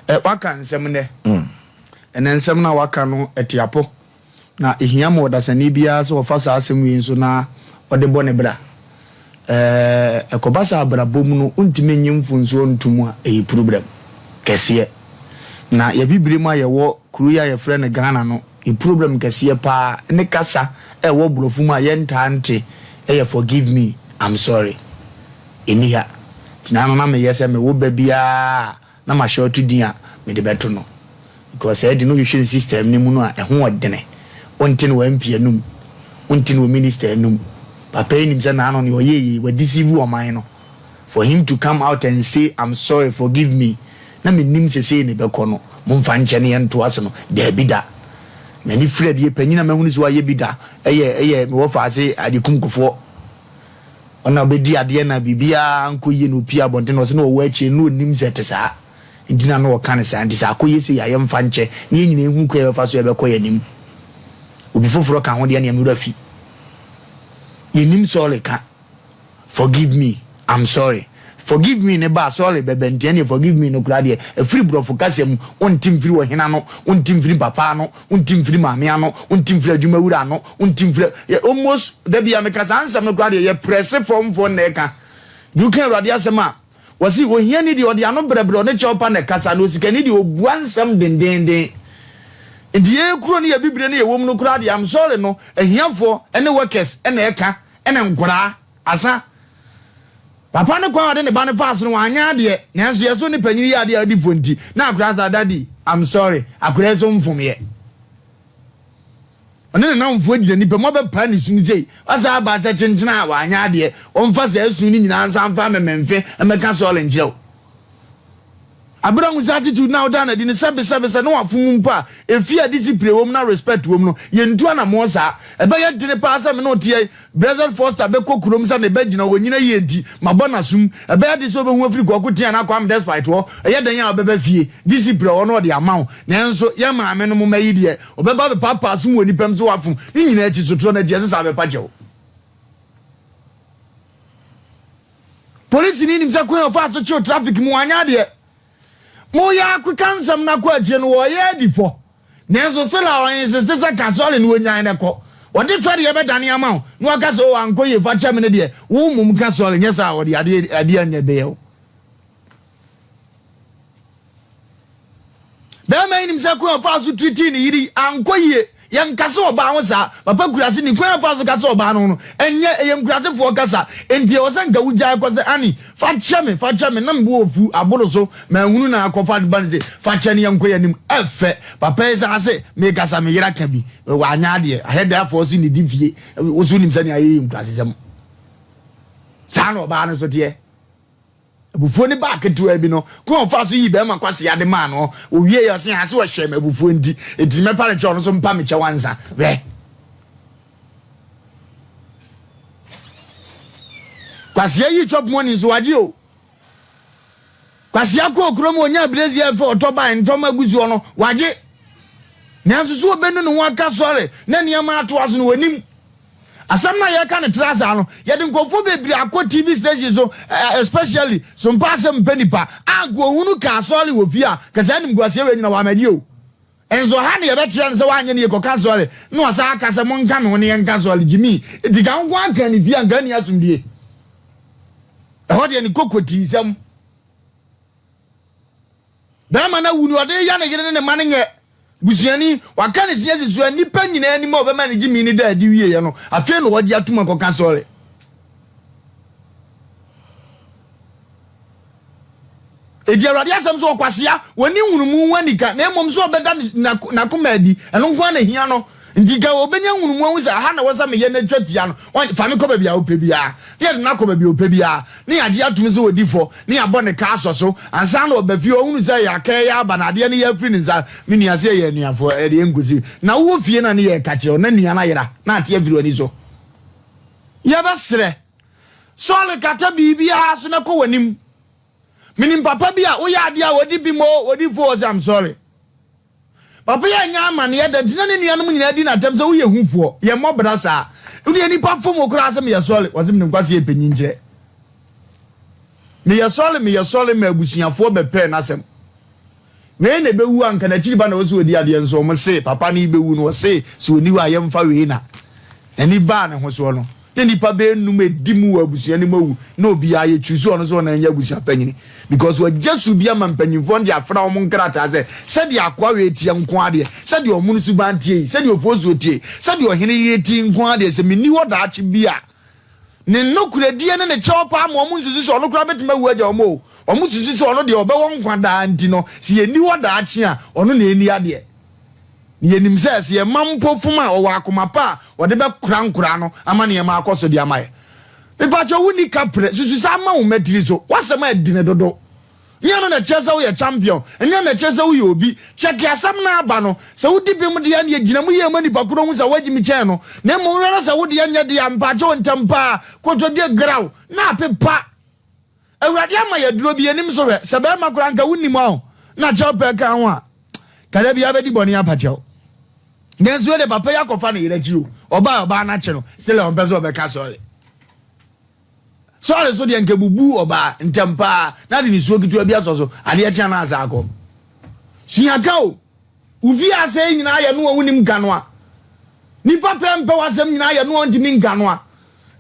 Ɛ waka nsɛm nnɛ. Ɛnɛ nsɛm no a waka no ɛte apɔ. Na ɛhia ma ɔdasani biara sɛ ɔfa saa asɛm wei nso na ɔde bɔ ne bra. Ɛɛ ɛkɔba sɛ abrabɔ mu no wontumi nnye mfomsoɔ nto mu a, ɛyɛ problem kɛseɛ. Na yɛn abibire mu a yɛwɔ kuro yi a yɛfrɛ no Ghana no, yɛ problem kɛseɛ paa ne kasa a ɛwɔ borɔfo mu a yɛntaa nte yɛ forgive me, I'm sorry. Ɛnni ha. Nti na ano na meyɛ sɛ mewo ba biara a na mahyɛ ɔto din a mede bɛto no. Because saa din no wohwehwɛ no system no mu no a ɛho ɔdene. Wonte no wɔ MP anum, wonte no wɔ minister anum. Papa yi nim sɛ naano nea ɔyɛɛ yei, wa deceive ɔman no. For him to come out and say I'm sorry, forgive me, na mennim sɛ sei na ɛbɛkɔ no, momfa nkyɛ na yɛntoa so no, daabi da. M'ani firi adeɛ panyin a mahunu sɛ wayɛ bi da yɛ yɛ mewɔ faase Adekum Kufuor. Ɔno a ɔbɛdi adeɛ na biribiara ankɔ yie na ɔpue abɔnten na ɔse na ɔwɔ akyire no na ɔnnim sɛ ɛte saa nti na na ɔka no saa nti sɛ akɔyɛ sei a yɛmfa nkyɛ na yɛn nyinaa nhunu kwan a yɛbɛfa so a yɛbɛkɔ yɛn anim. Obi foforɔ ka ho deɛ nea me werɛ afi. Yɛnnim sorry ka. Forgive me, I'm sorry. Forgive me no ba a sorry bɛba nti ɛneɛ forgive me no koraa deɛ ɛfiri borɔfo kasa mu, wonte mfiri ɔhene ano, wonte mfiri papa ano, wonte mfiri maame ano, wonte mfiri adwumawura ano, wonte mfiri yɛ almost da bia meka saa nsɛm no koraa deɛ yɛ prɛse fɔmfoɔ na ɛka. Deɛ woka Awurade asɛm a, wɔse ohiani deɛ ɔde ano brɛbrɛ ɔne kyɛw pa na ɛkasa, na osikani deɛ ɔbua nsɛm dendeenden. Nti yɛn kuro no yɛ bibire no yɛwɔ mu no koraa deɛ I'm sorry no, ahiafoɔ ne workers na ɛka, ɛna nkoraa, asa. Papa no kwan a ɔde ne ba no faa so no wanyɛ adeɛ, nanso yɛ so ne panyin yɛ adeɛ a ɔdi fo nti, na akoraa saa, Daddy, I'm sorry, akoraa yi so mfomyɛ. Ɔne ne nnamfoɔ gyina nnipa mu abɛpaa ne sum sei, wasan aba sɛ kyenkyena a wanyɛ adeɛ, ɔmfa saa su no nyinaa nsan mfa amememfe mmɛka sɔre nkyerɛ wo. Aber a hu sɛ attitude no a ɔdaa no adi no sɛbesɛbesɛ na ɔafom mpo a, efie a discipline wɔ mu na respect wɔ mu no, yenntu anamɔn saa. Ɛbɛyɛ dene paa sɛ me ne wo te ha yi, Blessed Foster bɛkɔ kurom sɛ ne ba gyina hɔ nyina yie nti, mabɔ n'asom. Ɛbɛyɛ den sɛ obehu afiri Kwaku Tea anaa Kwame Despite hɔ. Ɛyɛ dɛn a ɔbɛba fie. Discipline a ɔwɔ no ɔde ama wo. Nanso yɛn maame nom mma yi deɛ, ɔbɛba abɛpaapaa asom wɔ nnipa mu sɛ wafom. Ne nyinaa akyi, sotorɔ no akyi, ɛsɛ sɛ abɛpa kyɛw. Polisini nim sɛ kwan a ɔfaa so kyew traffic mu wanyɛ adeɛ. Moyɛ akeka nsɛm no akɔ akyire no wɔyɛ adi fɔ. Nanso still a ɔinsiste sɛ ka sɔre na ɔnyae no kɔ. Ɔde fɛreɛ bɛdane ama wo na waka sɛ oh ankɔ yie fa kyɛ me no deɛ wo mmom ka sɔre nyɛ saa a ɔde adeɛ adeɛ anyɛ bɛyɛ wo. Bɛrima yi nim sɛ kwan a ɔfaa so tiritii ne yere yi ankɔ yie. Yɛnka sɛ ɔbaa ho saa. Papa kurase ni, kwan a ɔfaa so ka sɛ ɔbaa no ho no, ɛnyɛ, ɛyɛ nkurasefoɔ kasa. Enti ɛwɔ sɛ nka wogyae kɔ sɛ, Annie, fa kyɛ me, fa kyɛ me, na me bo afu, aboro so, manhunu na akɔfa ba no se, fa kyɛ no yɛnkɔ yɛn anim. Ɛfɛ. Papa yi san se, mekasa me yere aka bi, wanyɛ adeɛ, ahɛdaafoɔ so nnidi fie, wo nso wonim sɛnea yɛyɛ nkurasesɛm. Saa na ɔbaa no nso teɛ. Abufuo no baa ketewa bi no, kwan a ɔfaa so yii barima kwasea de maa no, ɔwieeɛ ɔse, haa sɛ ɔhyɛɛ me abufuo nti, enti mɛpa no kyɛw, ɔno nso mpa me kyɛw ansa. Hwɛ! Kwasea yi chop money nso wagye o. Kwasea kɔɔ kurom ɔnyaa brazier fɛ ɔtɔ bae ntɔma gu soɔ no, wagye. Nanso so ɔbɛnu ne ho aka sɔre na nneɛma atoa so no, ɔnim. Asɛm no a yɛka no tra saa no, yɛde nkurɔfoɔ bebree akɔ TV station so, especially Sompa Asɛm Mpɛ Nipa, a nka ɔhunu ka asɔre wɔ fie a, ka saa animguaseɛ wei nyina wamɛgye o. Nso ha na yɛbɛkyerɛ no sɛ wanyɛ no yie kɔka asɔre, na wasan aka sɛ monka me ho na yɛnka asɔre, gyimii. Nti ka wo nko ara ka ne fie a, nka nni asomdwie. Ɛhɔ deɛ ne kokotiisɛm. Bɛrima no awu no, ɔde reyɛ ne yere ne ne mma no nyɛ busuani. Waka ne se asi so a nnipa nyinaa anim a ɔbɛma ne gyimii no da adi wieeɛ no, afei na ɔde atom akɔka sɔre. Enti Awurade asɛm sɛ ɔkwasea, wɔnni nhunumu ho anika, na mmom sɛ ɔbɛda n'akoma adi, ɛno nko ara na ehia no. Nti nka ɔbɛnya nhunumu ahu sɛ aha na ɛwɔ sɛ meyɛ na atwa tia no, fa me kɔ baabi a wopɛ biara, na yɛde no akɔ baabi a ɔpɛ biara, na yɛagye atom sɛ ɔdi fɔ, na yɛabɔ ne ka asɔ so, ansa na ɔba fie, ɔhunu sɛ yɛaka yɛ aba na adeɛ no yɛ afiri ne nsa. Me nua, sɛ yɛyɛ anuafoɔ, ɛdeɛ ɛnkɔsi. Na wowɔ fie na ne yɛreka kyerɛ wo, na nua no ayera, na ate afiri w'ani so. Yɛbɛsrɛ, sɔre kata biribiara so na kɔ w'anim. Menim papa bi a woyɛ adeɛ a ɔdi bem oo, ɔdi fo, ɔsɛ I'm sorry. Papa yi annya amanneɛ da nti na ne nuanom nyinaa di no atɛm sɛ woyɛ hufoɔ, yɛmmɔ bra saa. Wodeɛ nnipa fom wo koraa sɛ meyɛ sɔre, wɔse menim kwase yɛ panyin kyerɛ. Meyɛ sɔre, meyɛ sɔre ma abusuafoɔ bɛpɛɛ n'asɛm. Wei na ɛbɛwu a nka n'akyiri ba na ɛwɔ sɛ ɔdi adeɛ nso wɔn se papa no rebɛwu no wɔse sɛ ɔnni hɔ a yɛmfa wei na n'ani baa ne ho soɔ no na nnipa bɛyɛ num ɛdi mu wɔ abusua no mu awu na obiara yɛ twi so ɔno so ɔna nyɛ abusua panyini because wɔagya su bi ama mpanyinfoɔ no de afra wɔn nkrataa sɛ sɛdeɛ akoa wei teɛ nko adeɛ sɛdeɛ ɔmo no suban teɛ yi sɛdeɛ ofosuo teɛ yi sɛdeɛ ɔhene yere teɛ nko adeɛ sɛ menni hɔ daakye bi a Ne nokorɛdie ne ne kyɛw paa ma wɔn nsusu sɛ ɔno koraa bɛtumi awu agya wɔn o. Wɔn susu sɛ ɔno deɛ ɔbɛwɔ nkwa daa nti no, sɛ yɛnni hɔ daakye a, ɔno na ɛnni adeɛ. Na yɛnim sɛ, sɛ yɛn mma mpo fom a, ɔwɔ akoma pa a ɔde bɛkora nkoraa no ama nneɛma akɔ so de ama yɛn. Mepakyɛw, wonni kaprɛ, susu saa ma wo mma tiri so. W'asɛm a ɛdene dodo. Nyɛ ɛno na ɛkyerɛ sɛ woyɛ champion, ɛnyɛ ɛno na ɛkyerɛ sɛ woyɛ obi. Kyɛke asɛm no aba no, sɛ wodi bem deɛ a, ɛnneɛ gyina mu yie ma nipa korɔ hu sɛ woagye me kyɛn no. Na mmom hwɛ na sɛ wo deɛ nyɛ deɛ a, mpaakyɛw ntɛm pa ara, kotodwe graw, na apepa. Awurade ama yɛ aduro bi, yɛnim so hwɛ. Sɛ bɛrima koraa nka wonnim a, na kyɛw pɛ ka ho a, ka da biara bɛdi bɔne apakyɛw. Nanso wei deɛ papa yi akɔfa ne yere akyi o, ɔbaa a ɔbaa no akye no, still a ɔmpɛ sɛ ɔbɛka sɔre. Sɔre so deɛ nka bubu ɔbaa ntɛm paa na de nisuo ketewa bi asɔ so adeɛ kye anaa asa akɔ. Sua ka o. Wo fie asɛe nyinaa yɛ no a wonim nka no a. Nipa pɛ mpɛ w'asɛm nyinaa yɛ no a ɔntumi nka no a.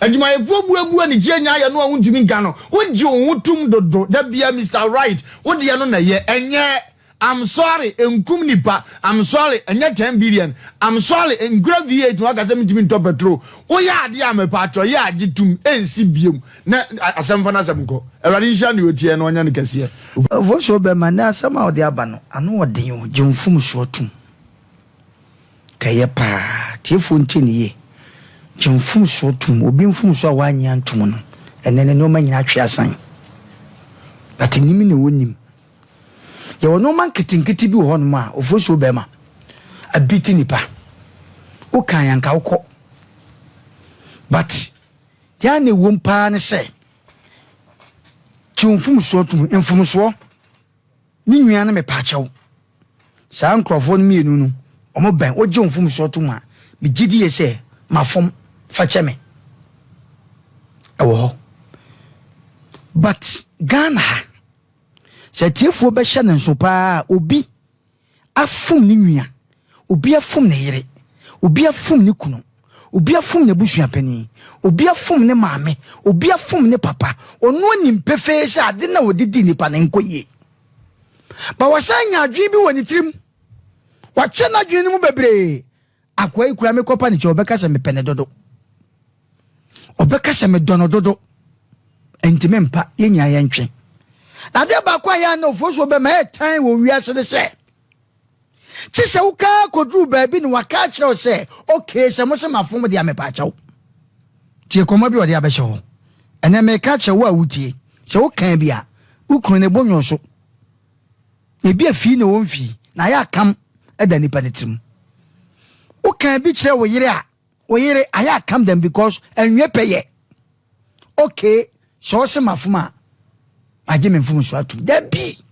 Adwumayɛfoɔ buebue anikyie nyinaa yɛ no a wontumi nka no. Wogye wo ho tom dodo da biara Mister Right wo deɛ no na ɛyɛ ɛnyɛ I'm sorry nkum nipa I'm sorry ɛnyɛ 10 billion I'm sorry nkura V8 na waka sɛ mentumi ntɔ petrol woyɛ adeɛ a mepatwɔ yɛ agye tum ɛnsi biom na asɛm fa no asɛm nkɔ Awurade nhyira ne ɔtiɛ na ɔnyɛ no kɛseɛ. Ofosuo bɛma nnɛ asɛm a wode aba no ano ɔden o, gye wo mfomsoɔ tom. Ka ɛyɛ paa, tiefoɔ ntie no yie. Gye wo mfomsoɔ tom, obi mfomsoɔ a woannye antom no, ɛnnɛ ne nnoɔma nyinaa atwe asan. But nim ne wonim. Yɛwɔ nnoɔma nketenkete bi wɔ hɔnom a ofosuo bɛrima abiti nipa. Wokan anka wokɔ. But deɛ a na ɛwom paa ne sɛ kyi wo mfomsoɔ tom. Mfomsoɔ ne nua no mepaakyɛw. Saa nkurɔfoɔ no mmienu no, wɔn bɛn. Wogye wo mfomsoɔ tom a, megye die sɛ mafom, fa kyɛ me. Ɛwɔ hɔ. But Ghana ha, Sɛ atiefoɔ bɛhyɛ no nso paa a, obi afom ne nua, obi afom ne yere, obi afom ne kunu, obi afom n'abusuapanin, obi afom ne maame, obi afom ne papa. Ɔno anim pefee sɛ ade no a ɔde di nnipa no nkɔ yie. Ba wasan nya adwene bi wɔ ne tirim. Wakyɛ n'adwene no mu bebree. Akoa yi koraa mekɔpa ne kyɛw ɔbɛka sɛ mepɛ ne dodo. Ɔbɛka sɛ medɔ no dodo. Ɛnti mempa yɛn nyinaa yɛntwe. Na adeɛ baako a yɛn na ofosuo bɛma ɛtan wɔ wiase ne sɛ kye sɛ wokaa kɔduru baabi na waka akyerɛ wo sɛ okay sɛ mo sɛ mafom deɛ mepa akyɛw. Tie kɔmmɔ bi a ɔde abɛhyɛ hɔ. Ɛnɛ meka akyerɛ wo a wotie sɛ wokaa bi a wo kunu ne bo nwo so. Ebi afii na ɔmfii, na ayɛ akam da nipa no tirim. Wokaa bi kyerɛ wo yere a, wo yere ayɛ akam dɛm because anwie pɛyɛ. Okay, sɛ ɔse mafom a, magye me mfomso atom. Dabi!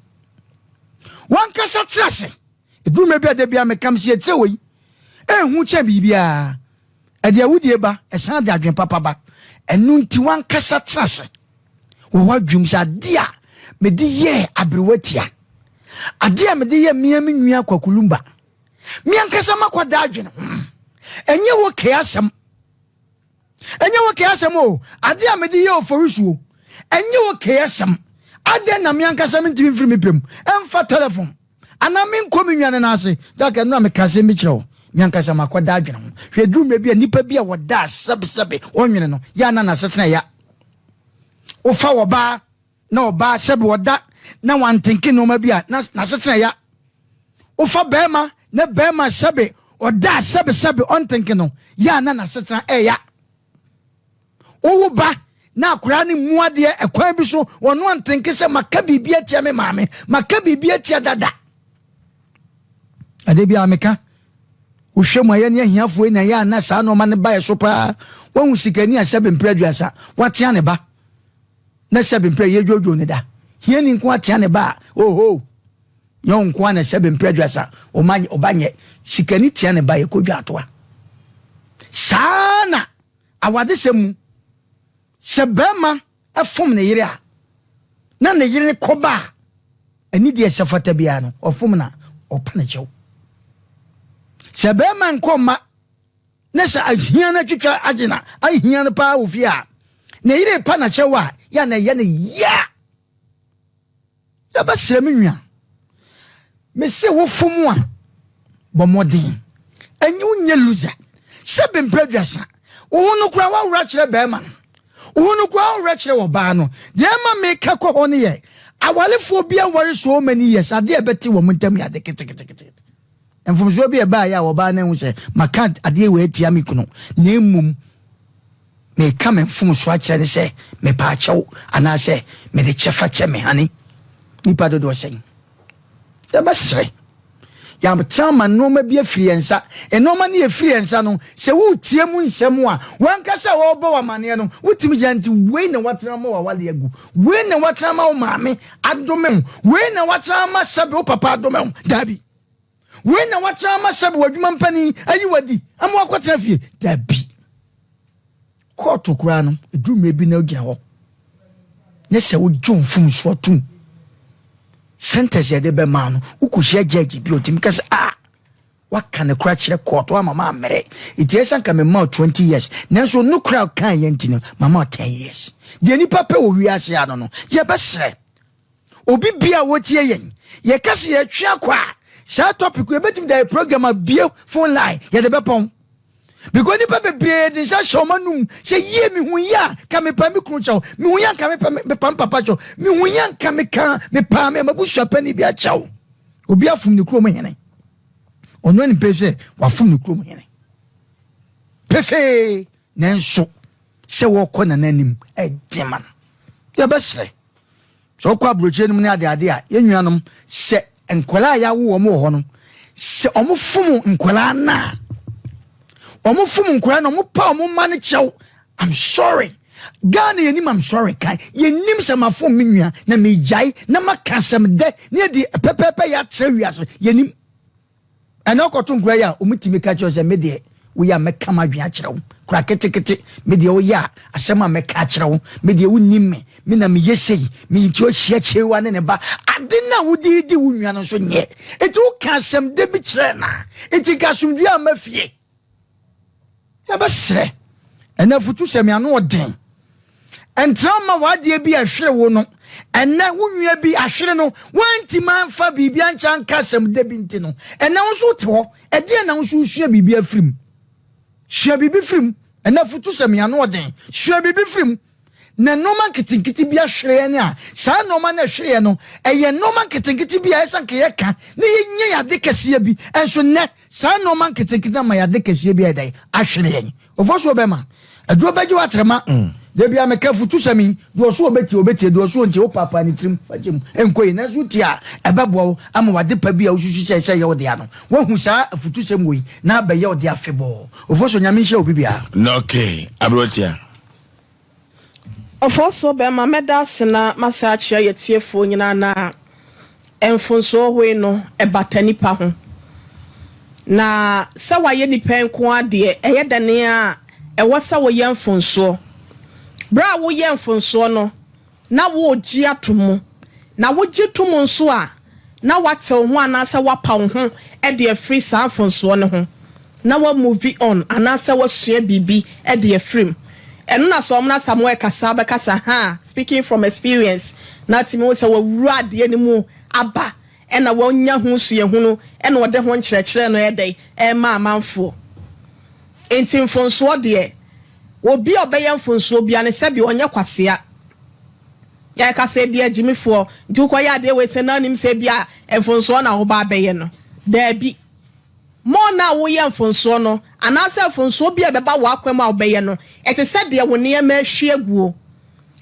Wankasa tena ase. Ɛduru mmerɛ bi a da biara meka me sɛ yɛkyerɛ wei, ɛnhu kyɛn biribiara. Ɛde awudie ba, ɛsan de adwene papa ba. Ɛno nti wankasa tena ase wɔ w'adwenem sɛ adeɛ a mede yɛɛ aberewa tia, adeɛ a mede yɛ mmea me nua kwakulumba, me ankasa makɔda adwene ho. Ɛnyɛ wo kee asɛm. Ɛnyɛ wo kee asɛm o. Adeɛ a mede yɛ oforisuo, ɛnyɛ wo kee asɛm. Adɛn na me ankasa mentumi mfiri me pɛ mu ɛmfa telefon Anaa menkɔ me nua no nan ase. Jack, ɛno a meka asɛm bi kyerɛ wo. Me ankasa makɔda adwene ho. Hwɛ, ɛduru mmerɛ bi a nnipa bi a wɔda a sɛbesɛbe wɔnwene no, yɛ a na n'asetena ya. Wofa ɔbaa na ɔbaa sɛbe ɔda na wantenke nneɛma bi a, na n'asetena ya. Wofa bɛrima na bɛrima sɛbe ɔda a sɛbesɛbe ɔntenke no, yɛ a na n'asetena ɛya. Wowo ba na akwadaa no mmu adeɛ ɛkwan bi so, ɔno antenke sɛ maka biribi atia me maame, maka biribi atia dada. Adeɛ bi a meka, wohwɛ mu a yɛne ahiafoɔ yi na ɛyɛ ana saa nneɛma no ba yɛ so paa. Wahu sikani a sɛbe mpere 30, watea ne ba na sɛbe mpere yɛdwodwo ne da. Hiani nko atea ne ba a, oho, nyɛ wo nko a na sɛbe mpere 30, ɔba nyɛ. Sikani tea ne ba yɛkɔdwa atoa. Saa na awadesɛm mu, sɛ barima fom ne yere a, na ne yere kɔba a, Anidie a ɛsɛ fata biara no, ɔfom no a, ɔpa no kyɛw. Sɛ barima nkɔ mma ne sɛ ahia no atwitwa agye na ahia no paa wɔ fie a, ne yere pa no kyɛw a, yɛ na ɛyɛ no ya. Yɛbɛsrɛ me nua, mese wo fom a, bɔ mmɔden. Ɛnyɛ wo nyɛ loser. Sɛ bempɛ aduasa, wo ho no koraa woaworɔ akyerɛ bɛrima no. Wo ho no koraa woaworɔ akyerɛ ɔbaa no. Deɛ ɛma meka kɔ hɔ no yɛ, awarefoɔ bi aware so many years, adeɛ a ɛbɛte wɔn ntam yɛ ade ketekete. Mfomsoɔ bi a ɛbaeɛ a ɔbaa no ahu sɛ maka adeɛ wei atia me kunu, na mmom meka me mfomsoɔ akyerɛ no sɛ mepaakyɛw anaasɛ mede kyɛfa kyɛ me hane. Nnipa dodoɔ sɛn? Yɛbɛsrɛ. Yɛatena ma nneɛma bi afiri yɛn nsa. Nneɛma no yɛfiri yɛn nsa no, sɛ woretie mu nsɛm a, w'ankasa a wɔrebɔ wo amanneɛ no, wotumi gyina nti wei na woatena ama w'awale agu. Wei na woatena ama wo maame adome wo. Wei na woatena ama sɛbe wo papa adome wo. Daabi. Wei na woatena ama sɛbe w'adwuma mpanin ayi w'adi ama woakɔtena fie. Daabi. Kɔɔto koraa no, ɛduru mmerɛ bi na wogyina hɔ ne sɛ wogye wo mfomsoɔ tom, sentence yɛde bɛma no, wokɔhyia judge bi a ɔtumi ka sɛ ah, waka ne kora kyerɛ kɔɔto ama ma mmerɛ, ɛti ɛsɛ nka mema wo 20 years, nanso no kora kan yɛ nti no mama wo 10 years. Deɛ nipa pɛ wɔ wiase ano no, yɛbɛsrɛ Obi bia a wotie yɛn, yɛka sɛ yɛtwe akɔ a, saa topic yɛbɛtumi de ayɛ program abie phone line yɛde bɛpɔn. Because nipa bebree de nsa hyɛ wɔn anum sɛ yie mehu yie a ka mepa me kunu kyɛw, mehu yie a nka mepa mepa me papa kyɛw, mehu yie a nka meka mepa me mabusua panyin bi akyɛw. Obi afom ne kurom hene. Ɔno anim pɛ sɛ wafom ne kurom hene. Pefee nanso sɛ wɔkɔ nana anim ɛden ma no. Yɛbɛsrɛ. Sɛ wokɔ aburokyire no mu ne adeade a, yɛn nuanom, sɛ nkwadaa a yɛawo wɔn wɔ hɔ no, sɛ wɔfom nkwadaa no a, wɔfom nkwadaa no, wɔpa wɔn mma no kyɛw. I'm sorry. Ghana yɛnim I'm sorry kan. Yɛnim sɛ mafom me nua na megyae na maka asɛm dɛ ne yɛde pɛpɛɛpɛ yɛatrɛ wiase. Yɛnim. Ɛnna ɔkɔto nkura yi a, wɔtumi ka kyerɛ sɛ, me deɛ, woyɛ a mɛka m'adwene akyerɛ wo. Kura ketekete, me deɛ woyɛ a, asɛm a mɛka akyerɛ wo, me deɛ wonnim me, me na meyɛ sei, me nti ɔhyia kyewa ne ne ba. Ade no a wode redi wo nua no nso nyɛ. Enti woka asɛm da bi kyerɛ no a, enti nka asomdwoeɛ amma fie. Yɛbɛsrɛ, ɛnɛ afutusɛm yi ano ɔden. Ɛntena mma w'adeɛ bi a ɛhwere wo no, ɛnɛ wo nua bi ahwere no, woantumi amfa biribi ankyɛ anka asɛm da bi nti no, ɛnɛ wo nso wote hɔ, ɛdeɛn na wo nso wosua biribi afiri mu? Sua biribi firi mu. Ɛnɛ afutusɛm yi ano ɔden. Sua biribi firi mu. Na nneɛma nketenkete bi ahwere yɛn a, saa nneɛma no ɛhwere yɛn no, ɛyɛ nneɛma nketenkete bi a ɛsɛ nka yɛka na yɛnya yɛn ade kɛseɛ bi. Nso nnɛ, saa nneɛma nketenkete ama yɛn ade kɛseɛ bi ayɛ dɛn? Ahwere yɛn. Ofosuo bɛma. Aduro bɛgye wo atrema. Da biara meka afutusɛm yi, deɛ ɔso ɔbɛtie, ɔbɛtie, deɛ ɔso ɔntie, wopaapaa ne tirim fa kyɛ mu, ɛnkɔ yie. Nanso wotie a, ɛbɛboa wo ama w'ade pa bi a wosusu sɛ ɛsɛ yɛ wo dea no, woahu saa afutusɛm wei na abɛyɛ wo dea afebɔɔ. Ofosuo, Nyame nhyira obi biara. Okay, aberanteɛ. Ɔfɔɔsoɔ bɛɛma mɛda ase na masan akyerɛ yɛtiefoɔ nyinaa na mfonsoɔ hoi no ɛbata nipa ho na sɛ wayɛ nipa nko ara deɛ ɛyɛ dɛn a ɛwɔ sɛ woyɛ mfonsoɔ berɛ a woyɛ mfonsoɔ no na woregye ato mu, na wogye tom nso a, na woatew ho anaasɛ woapa wo ho de afiri saa mfomsoɔ no ho, na woa move on anaasɛ woasua biribi de afiri mu. Ɛno na sɛ wɔn Asamoah rekasa a, wobɛka sɛ ahaa, speaking from experience, na atumi hu sɛ wawura adeɛ no mu aba ɛna wanya ho suahunu ɛna ɔde ho nkyerɛkyerɛ no ɛyɛ dɛn ɛrema amanfoɔ. Enti mfomsoɔ deɛ, Obi a ɔbɛyɛ mfomsoɔ biara no, sɛbi ɔnyɛ kwasea. Yɛka sɛ ebia gyimifoɔ nti wokɔyɛ adeɛ wei sɛ na wonim sɛ ebia mfomsoɔ na woba abɛyɛ no. Daabi. More no a woyɛ mfomsoɔ no, anaasɛ mfomsoɔ bi a ɛbɛba w'akwan mu a wobɛyɛ no, ɛte sɛ deɛ wo nneɛma ahwie aguo.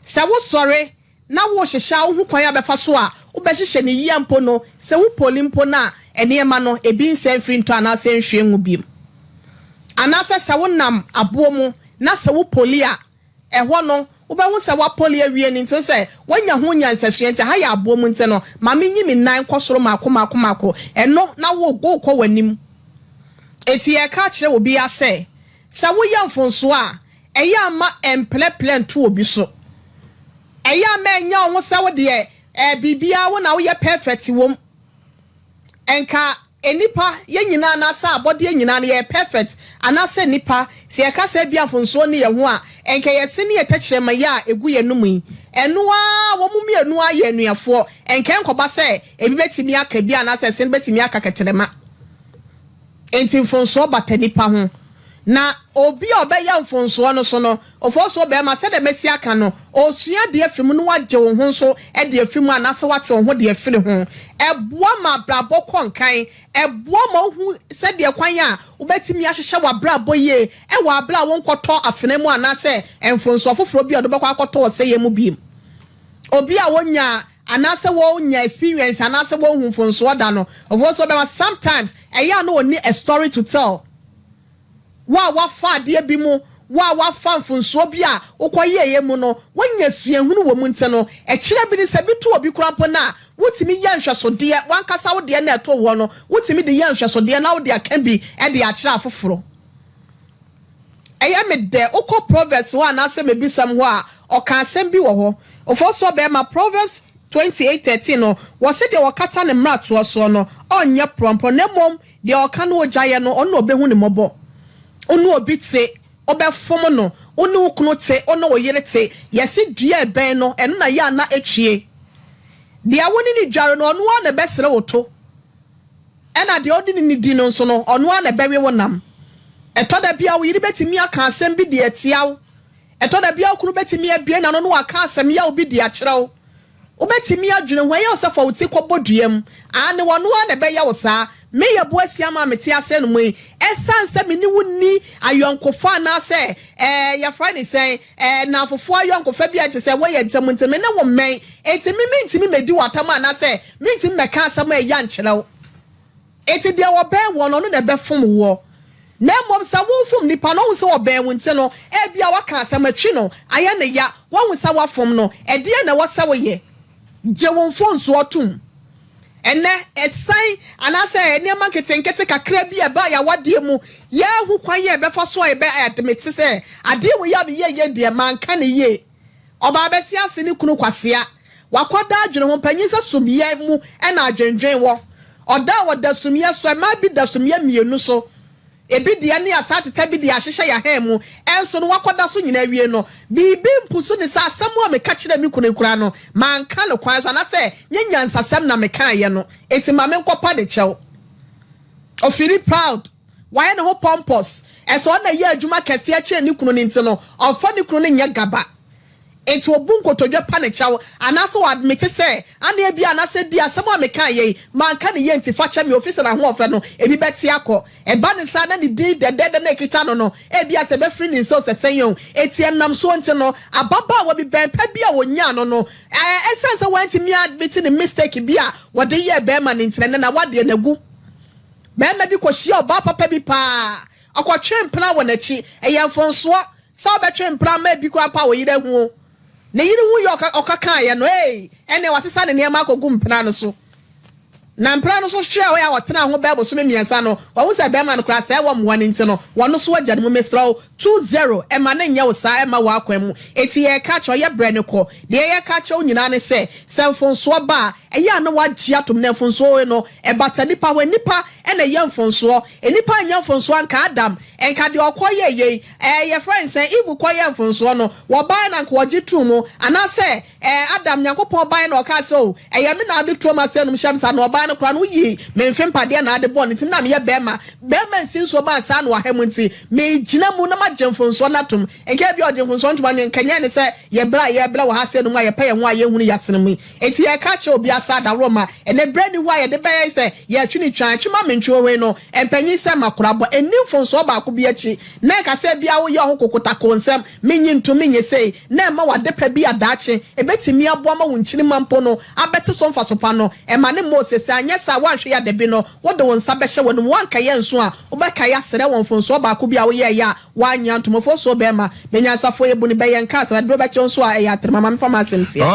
Sɛ wosɔre na worehyehyɛ a wohu kwan a wobɛfa so a wobɛhyehyɛ no yie mpo no, sɛ wo poli mpo no a, nneɛma no, ebi nsɛe mfiri ntɔ anaasɛ nhwie ngu bio. Anaasɛ sɛ wonam aboɔ mu na sɛ wo poli a, ɛhɔ no, wobɛhu sɛ woapoli awie no nti sɛ woanya ho nyansasua nti, ha yɛ aboɔ mu nti no, ma menyi me nan nkɔ soro mmaako mmaako mmaako, ɛno na wo worekɔ w'anim. Enti yɛreka akyerɛ obiara sɛ, sɛ woyɛ mfomsoɔ a, Ɛyɛ a ma ɛmplɛplɛ nto obi so. Ɛyɛ a ma ɛnyɛ wo ho sɛ wo deɛ. Eh, biribiara wo na woyɛ perfect wom. Nka nnipa, yɛn nyinaa anaasɛ abɔdeɛ nyinaa no yɛyɛ perfect anaasɛ nnipa, sɛ yɛka sɛ ebia mfomsoɔ nni yɛn ho a, nka yɛn se ne yɛn tɛkyerɛma yi a ɛgu yɛn anom yi, ɛno ara, wɔn mmienu ara yɛ anuafoɔ, nka ɛnkɔba sɛ ebi bɛtumi aka bi anaasɛ ɛse no bɛtumi aka kɛtrɛma. Enti mfomsoɔ bata nnipa ho. Na obi a ɔbɛyɛ mfomsoɔ no so no, Ofosuo barima, sɛdeɛ masi aka no, ɔresua adeɛ afiri mu na wagye wo ho nso de afiri mu anaasɛ wate wo ho de afiri ho. Ɛboa ma abrabɔ kɔ nkan. Ɛboa ma wohu sɛdeɛ kwan a wobɛtumi ahyehyɛ w'abrabɔ yie wɔ aberɛ a wonkɔtɔ afena mu anaasɛ mfomsoɔ foforɔ bi a wɔde bɛkɔ akɔtɔ ɔsɛeɛ mu bio. Obi a wɔnya anaasɛ wɔnya experience anaasɛ wɔnhu mfomsoɔ da no, ofosuo barima, sometimes ɛyɛ a na ɔnni a story to tell. Wo a woafa adeɛ bi mu, wo a woafa mfomsoɔ bi a wokɔyɛeɛ mu no, woanya suahunu wɔ mu nti no, ɛkyerɛ bi ne sɛ bi to obi koraa mpo no a, wotumi yɛ nhwɛsodeɛ, w'ankasa wo deɛ no a ɛtoo woɔ no, wotumi de yɛ nhwɛsodeɛ na wode aka bi de akyerɛ afoforɔ. Ɛyɛ me dɛ, wokɔ Proverbs hɔ anaasɛ Mmebisɛm hɔ a, ɔka asɛm bi wɔ hɔ. Ofosuo bɛrima, Proverbs 28:13 no, wɔse deɛ ɔkata ne mmaratoɔ soɔ no, ɔnyɛ prɔmprɔm, na mmom Deɛ ɔka na ɔgyaeɛ no, ɔno na ɔbɛhu no mmɔbɔ. Wo ne obi te, wobɛfom no, wo ne wo kunu te, wo ne wo yere te, yɛse dua a ɛbɛn no, ɛno na yɛ a na ɛtwie. Deɛ wo ne no dware no, ɔno ara na ɛbɛsere wo to. Ɛna deɛ wode ne no di no nso no, ɔno ara na ɛbɛwe wo nam. Ɛtɔ da bi a, wo yere bɛtumi aka asɛm bi de atia wo. Ɛtɔ da bi a, wo kunu bɛtumi abue n'ano na waka asɛm yaw bi de akyerɛ wo. Wobɛtumi adwene ho, ɛyɛ wo sɛ fa wo ti kɔbɔ dua mu. Aane, ɔno ara na ɛbɛyɛ wo saa. Me Yeboah ama a mete ase no mu yi, ɛsiane sɛ me ne wo nni ayɔnkofa anaasɛ ɛɛ yɛfrɛ no sɛn, ɛɛ nnamfofoɔ ayɔnkofa bi a kyerɛ sɛ ɛwɔ yɛn ntam nti, me ne wo mmɛn. Enti me mentumi mmɛdi wo atam anaasɛ mentumi mmɛka asɛm a ɛya nkyerɛ wo. Enti deɛ ɔbɛn woɔ no, ɔno na ɛbɛfom woɔ. Na mmom sɛ worefom nipa no, ɔhu sɛ ɔbɛn wo nti no, ebia woaka asɛm atwi no, ayɛ no ya, woahu sɛ woafom no. Ɛdeɛn na ɛwɔ sɛ woyɛ? Gye wo mfomsoɔ tom. Ɛnnɛ, asiane anaasɛ nneɛma nketenkete kakra bi a ɛba yɛn awadeɛ mu, yɛnhu kwan a yɛbɛfa so a yɛbɛ admit sɛ, adeɛ wei a meyɛeɛ yi deɛ, manka no yie. Ɔbaa bɛsia ase ne kunu kwasea. Wakwadaa adwene ho panyin sɛ sumyɛ mu na adwendwen wɔ. Ɔda a ɔda sumyɛ so, mmaa bi da sumyɛ mmienu so. Ebi deɛ ne asaa tetɛ bi deɛ ahyehyɛ yɛn ahan mu. Ɛnso no wakɔda so nyinaa awie no, biribi mpusu ne sɛ asɛm a meka kyerɛɛ me kunu yi koraa no, manka no kwan so anaasɛ nyɛ nyansasɛm na mekaeɛ no, enti ma menkɔpa ne kyɛw. Ɔfeeli proud. Wayɛ ne ho pompous. Ɛsɛ ɔno na ɛyɛ adwuma kɛseɛ kyɛn ne kunu no nti no, ɔmfa ne kunu no nyɛ gaba. Enti ɔbu nkotodwe pa no kyɛw anaasɛ ɔ admit sɛ, Ane ebia anaasɛ di asɛm a mekaeɛ yi, manka no yie nti fa kyɛ me, ofiri sɛ n'ahoɔfɛ no, ebi bɛte akɔ. Ɛba no saa na ne din dɛdɛɛdɛ no a ɛkita no no, ebia sɛ ɛbɛfiri ne nsa o, sɛ sɛn o. Enti ɛnam soɔ nti no, ababaawa bi, bɛn pa bi a ɔnyaa no no, ɛsiane sɛ wantumi a-admit ne mistake bi a wɔde yɛɛ barima no nti no, ɛnnɛ n'awadeɛ no agu. Barima bi kɔhyiaa ɔbaa papa bi paa. Ɔkɔtwee mpena wɔ n'akyi. Ɛyɛ mfomsoɔ sɛ wobɛtwe mpena ama ebi koraa mpo a wo yere ahu wo. Ne yere hu yɛ ɔka kaeɛ no, ei, ɛnneɛ wasesa ne nneɛma akɔgu mpena no so. Na mpena no so hwɛ a ɔyɛ a ɔtenaa ho bɛyɛ bosome mmiɛnsa no, wahu sɛ barima no koraa sɛɛ wɔmmoa no nti no, wɔno so agya no mu. Mesrɛ wo, 20, mma no nyɛ wo saa mma w'akwan mu. Enti yɛreka akyerɛ wo, yɛ brɛ no kɔ. Deɛ yɛreka akyerɛ wo nyinaa ne sɛ, sɛ mfomsoɔ ba a, ɛyɛ a na woagye atom na mfomsoɔ wei no, Ɛbata nnipa hɔ, nnipa na ɛyɛ mfonsoɔ, nnipa anyɛ mfonsoɔ anka Adam, nka deɛ ɔkɔ yɛɛ yei, ɛɛ yɛfrɛ no sɛn, Eve kɔ yɛɛ mfonsoɔ no, wɔbaeɛ na anka wɔgye too mu, anaasɛ ɛɛ Adam, Nyankopɔn baeɛ na ɔkaa sɛ oh, ɛyɛ me na ade turom ase anom hyɛ me saa, na ɔbaa no koraa no woyii me mfe mpadeɛ na ade bɔɔ no nti me na meyɛ bɛɛma, bɛɛma nsi nsuo baa saa na ɔha mu nti, megyina mu na magye mfonsoɔ no atom, nka ebia ɔgye mfonsoɔ no tom a, nka nyɛ ne sɛ yɛbrɛ a yɛbrɛ wɔ ha ase anom a yɛpɛ yɛn ho a yɛnhunu yɛasene mu yi. Enti yɛreka akyerɛ obiara sɛ adaworoma, ɛnnɛ berɛ nni hɔ a yɛde bɛyɛ sɛ yɛretwe ne twa, twe ma mentwe wo no, mpanyin sɛ makorabɔ, ɛnni mfomsoɔ baako bi akyi, na ɛnka sɛ ebia woyɛ wo ho kokotakoo nsɛm, mennye ntom, menyɛ sei, na ɛmma w'adepa bi a daakye ɛbɛtumi aboa ma wo nkyirimma mpo no abɛte so mfaso pa no, ɛma no mmɔ ose sɛ anyɛ saa a woanhwɛ yɛ a dabi no wode wo nsa bɛhyɛ w'anom, woankae ansu a wobɛkae asrɛ wɔ mfomsoɔ baako bi a woyɛeɛ a woannye antom. Mfomsoɔ bɛma, bɛ nyansafoɔ yɛ bu no bɛ yɛn nka asɛm, aduro bɛkyɛ wo nso a ɛyɛ atrema, ma memfa m'asɛm nsia.